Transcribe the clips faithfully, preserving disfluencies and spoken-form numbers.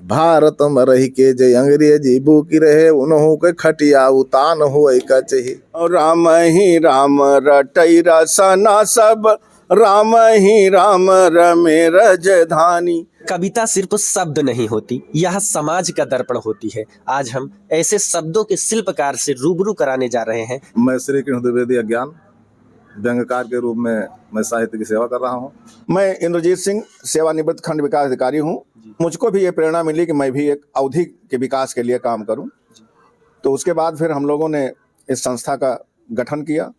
भारत म रहि के जे अंग्रेजी बूकी रहे, उनहु के खटिया उतान होए का चाही। राम ही राम रटई रसना सब, राम ही राम रमे रजधानी। कविता सिर्फ शब्द नहीं होती, यह समाज का दर्पण होती है। आज हम ऐसे शब्दों के शिल्पकार से रूबरू कराने जा रहे हैं। मैं श्री कृष्ण द्विवेदी अज्ञान, व्यंग्यकार के रूप में मैं साहित्य की सेवा कर रहा हूँ। मैं इंद्रजीत सिंह, सेवानिवृत्त खंड विकास अधिकारी हूँ। जी। मुझको भी ये प्रेरणा मिली कि मैं भी एक अवधी के विकास के लिए काम करूँ। जी। तो उसके बाद फिर हम लोगों ने इस संस्था का गठन किया,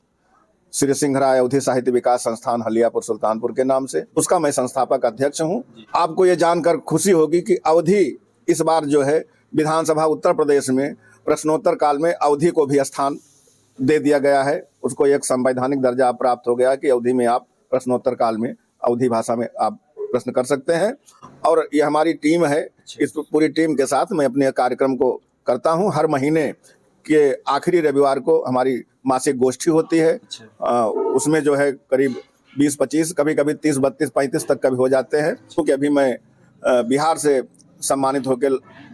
श्री सिंह राय अवधी साहित्य विकास संस्थान, हलियापुर सुल्तानपुर के नाम से। उसका मैं संस्थापक अध्यक्ष हूँ। जी। आपको ये जानकर खुशी होगी कि अवधी इस बार जो है विधानसभा उत्तर प्रदेश में प्रश्नोत्तर काल में अवधी को भी स्थान दे दिया गया है, उसको एक संवैधानिक दर्जा प्राप्त हो गया कि अवधी में आप प्रश्नोत्तर काल में अवधी भाषा में आप प्रश्न कर सकते हैं। और ये हमारी टीम है, अच्छा। इस पूरी टीम के साथ मैं अपने कार्यक्रम को करता हूँ। हर महीने के आखिरी रविवार को हमारी मासिक गोष्ठी होती है। अच्छा। अ, उसमें जो है करीब बीस पच्चीस, कभी-कभी तीस बत्तीस पैंतीस तक कभी हो जाते हैं। क्योंकि अभी मैं, अ, बिहार से सम्मानित होकर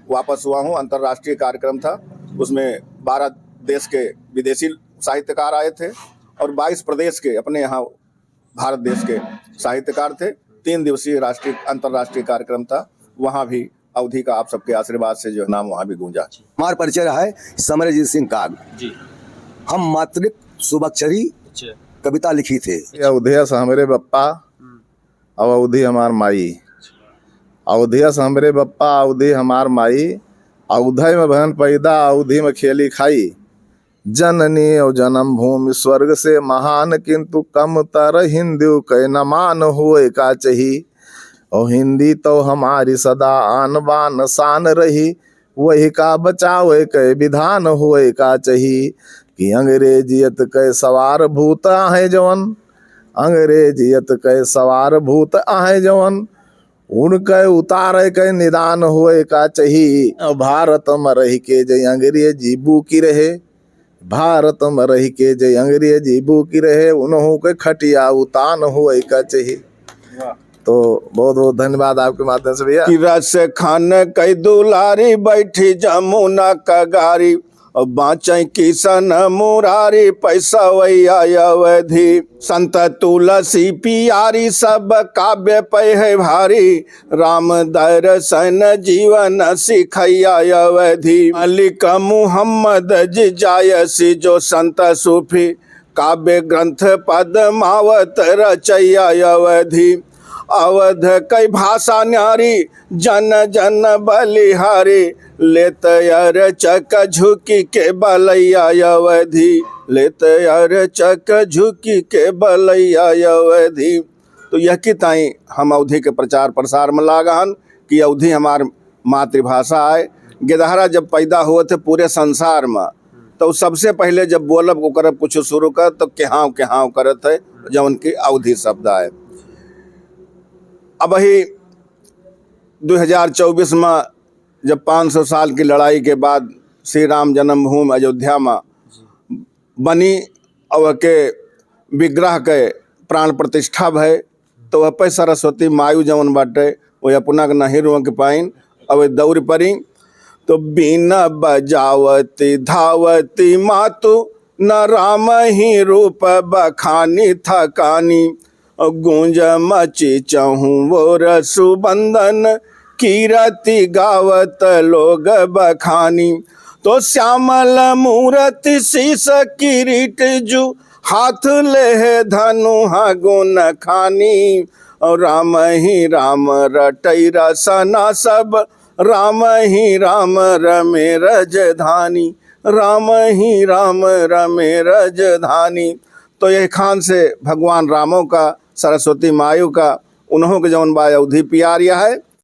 वापस हुआ हूँ, अंतर्राष्ट्रीय कार्यक्रम था, उसमें बारह देश के विदेशी साहित्यकार आए थे और बाईस प्रदेश के, अपने यहाँ भारत देश के साहित्यकार थे। तीन दिवसीय राष्ट्रीय, अंतर्राष्ट्रीय कार्यक्रम था, वहाँ भी अवधी का आप सबके आशीर्वाद से जो है नाम वहाँ भी गूंजा। हमार परिचय रहा है समरजीत सिंह काग। जी। हम मातृक सुबक्षरी अच्छा। कविता लिखी थे। अवधेश हमरे बप्पा, हम्म। अब अवधी हमार माई। अवधेश हमरे बप्पा, अवधी हमार माई। अवधे में भयन पैदा, अवधी में खेली खाई। जननी और जन्मभूमि स्वर्ग से महान, किंतु कमतर हिंदू के न मान होए का चाही। और हिंदी तो हमारी सदा आन बान शान रही, वही का बचावे के विधान होए का चाही। कि अंग्रेजियत के सवार भूत आहे जवन, अंग्रेजियत के सवार भूत आहे जवन, उनके उतारे के निदान होए का चाही। और भारत में रह के जे अंग्रेजी बूकी रहे, भारत में रह के जे अंग्रेजी बूकी रहे, उनहु के खटिया उतान होए का चाही। वाह। तो बहुत बहुत धन्यवाद आपके माध्यम से भैया। कि रस खान कई दुलारी बैठी जमुना कगारी, और बाँचै किसन मुरारी पैसवैया अवधी। संत तुलसी पियारी सब काव्य पै है भारी, राम दर्शन जीवन सिखैया अवधी। मलिक मुहम्मद जी जायसी जो संत सूफी, काव्य ग्रंथ पद्मावत रचैया अवधी। अवध कै भाषा न्यारी, जन जन बलिहारी, लेत अरचक झुकि के बलैया अवधी, लेत अरचक झुकि के बलैया अवधी। तो यह कि ताई हम अवधी के प्रचार प्रसार में लाग हन कि अवधी हमार मातृभाषा आए। गिदहरा जब पैदा होत है पूरे संसार में, तो सबसे पहले जब बोलब ओकर कुछ शुरू कर, तो केहाव केहाव करत है, जौन कि अवधी शब्द आए। अबही दो हज़ार चउबीस में जब पाँच सौ साल की लड़ाई के बाद श्री राम जन्मभूमि अयोध्या में बनी, और के विग्रह के प्राण प्रतिष्ठा भय, तो वह पे सरस्वती मायू जवन बाटे, वो अपना के नहीं रोक पाइन, अब दौड़ पड़ी। तो बीना बजावती धावती मातु, न राम ही रूप बखानी थकानी। गूंज मची चहुँओर सुबंदन, कीरति गावत लोग बखानी। तो श्यामल मूरति शीश किरीट जू, हाथ लेहे धनुहा गुण खानी। और राम ही राम रटई रसना सब, राम ही राम रमे रजधानी, राम ही राम रमे रजधानी। तो यह खान से भगवान रामो का, सरस्वती मायू का, उन्हों के जौन बा अवधी प्यार यह है।